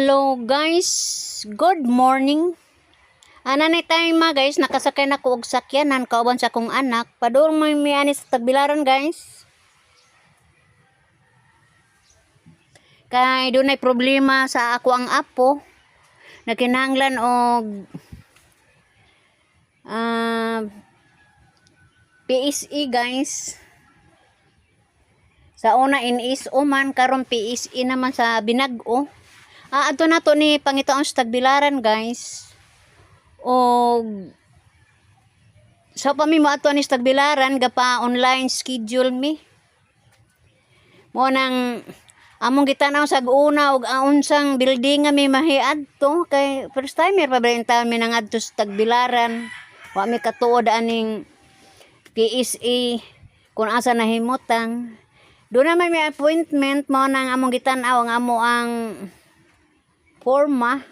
Hello guys, good morning. Ana ni time ma guys, nakasakay na ko og sakyanan kauban sa akong anak. Padulong may mi ani sa Tagbilaran, guys. Kay dunay problema sa ako ang apo. Nagkinahanglan og PSE, guys. Sa una NSO man, karon PSE naman sa binag-o. Ah, adto na to ni pangitaon sa Tagbilaran, guys. Og sa pa mi mo ato ni sa Tagbilaran, gapa online schedule mi. Mo nang among gitan-aw sa una og unsang building nga mi mahiadto kay first timer pa ba taon mi nangadto sa Tagbilaran. Wa mi katuod aning PSE kung asa nahimutang. Doon naman may appointment, mo nang among gitan-aw ang amo ang forma.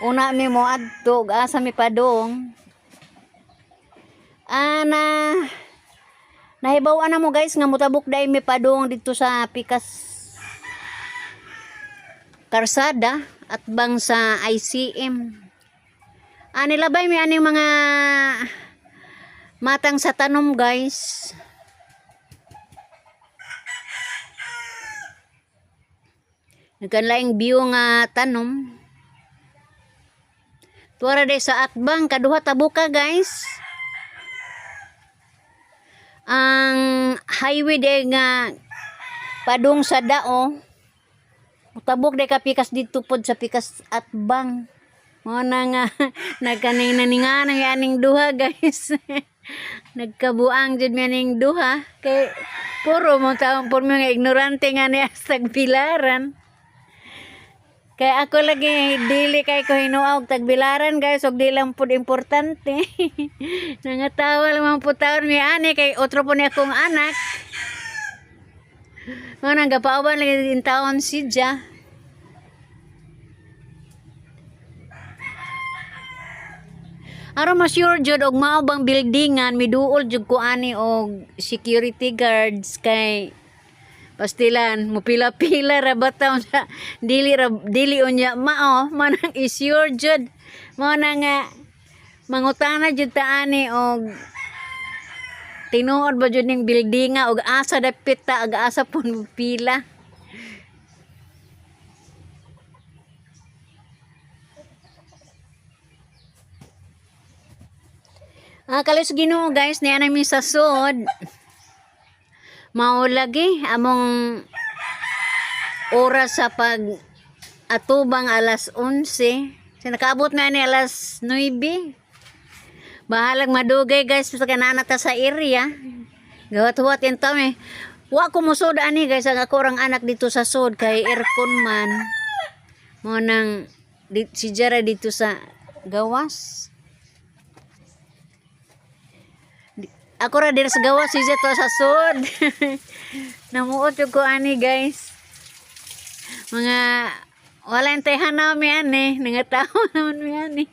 Una mi mo adto ug asa mi padong. Ana nahibaw na mo guys nga mutabok dai mi padong dito sa Pikas Karsada at bang sa ICM. Ani labay mi aning mga matang sa tanom, guys. Nagkanlaing view nga tanom. Tuwara day sa atbang kaduha tabuka, guys. Ang highway day nga padung sa dao. Mutabok day ka pikas dito pod sa pikas atbang. Mo na nga nagkaning naninga nang aning duha, guys. Nagkabuang jud mi aning duha kay puro mo taong puro mga ignorante nga niya sa Tagbilaran. Kaya ako lagi dili kay ko hinuaw og Tagbilaran, guys, og di lang pud importante. Nangatawa lang man pud taon mi ani kay otro po ni akong anak. Mo nang gapauban lagi din taon si Ja. Aron ma sure jud og mao bang buildingan, miduol jud ko ani og security guards kay pastilan mo pila-pila ra bataw sa dili ra dili unya mao manang is sure jud mao na nga mangutana jud ta ani og tinuod ba jud ning buildinga og asa dapit ta ag asa pun mo pila. Ah, kalos Ginoo guys, niya namin sa sod. Mao lagi among oras sa pag atubang alas 11. So, nakaabot na ni alas 9. Bahalag madugay guys, basta kanana ta sa area. Gawat-huwat in eh. Wa ko musod ani guys, ang ako orang anak dito sa sod kay aircon man. Mo nang di, si Jara dito sa gawas. Ako ra diri sa gawas, si Jara to sa sod. Namuot jud ko ani, guys. Mga wala yung tayo mi ani, nangatawa naman mi ani.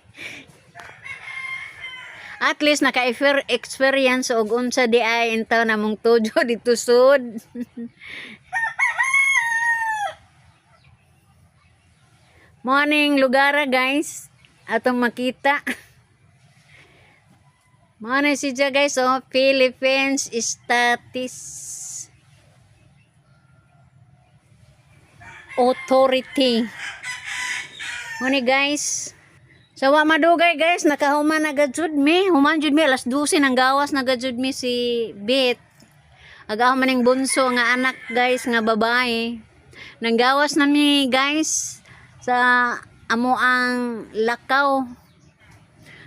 At least naka-experience og unsa di ay intaw namong tujo dito sud. Morning lugara guys, atong makita. Mao na siya guys, oh, Philippines Status Authority. Mao ni guys. Sa wa madugay guys, nakahuman na gud jud mi. Human jud mi alas 12 nang gawas na gud jud mi si Bit. Aga man ning bunso nga anak guys nga babae. Nanggawas na mi guys sa amo ang lakaw.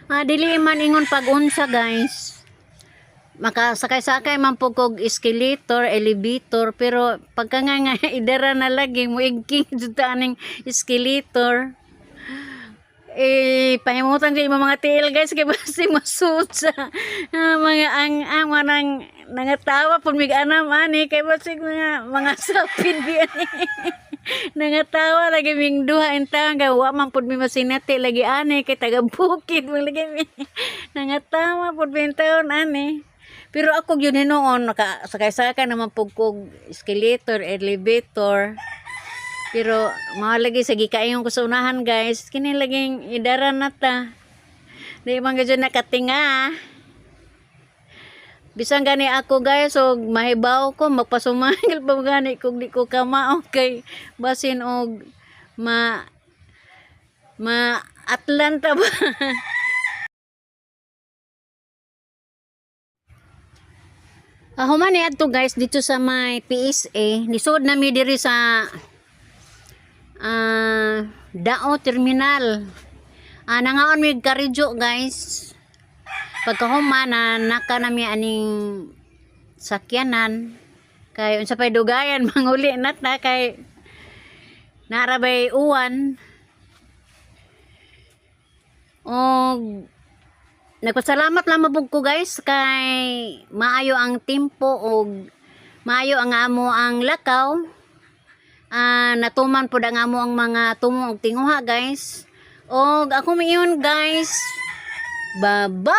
Ah, dili man ingon pag-unsa guys. Makasakay-sakay man po kog escalator, elevator, pero pagka nga nga idara na lagi mo igking jud ta aning escalator. Eh, pahimutan kay mga tiil guys kay basi masud sa mga ang manang nangatawa pud mig anam ani kay basig mga sapin bi ani. Nangatawa lagi ming duha in taon kay wa man pud mi masinati lagi ani kay taga bukid man lagi mi. Nangatawa pud mi taon ani. Pero ako gyud hinuon naka sakay-sakay naman pud kog escalator, elevator. Pero mao lagi sa gikaingon ko sa unahan, guys, kini laging idaran na ta. Di man gyud nakatinga. Bisan gani ako, guys, og mahibaw ko magpasumangil pa gani kung di ko kamao kay basin og ma ma Atlanta ba. Ah, human ni adto, guys, dito sa may PSA, nisod na mi diri sa Dao Terminal. Nangaon mi karidyo, guys. Pagkahuman na naka na mi aning sakyanan kay unsa pay dugayan manguli na ta kay narabay uwan. Og nagpasalamat lang mabug ko, guys, kay maayo ang timpo og maayo ang amo ang lakaw. Natuman pud ang amo ang mga tumo og tinguha, guys. Og ako miingon, guys. Bye-bye.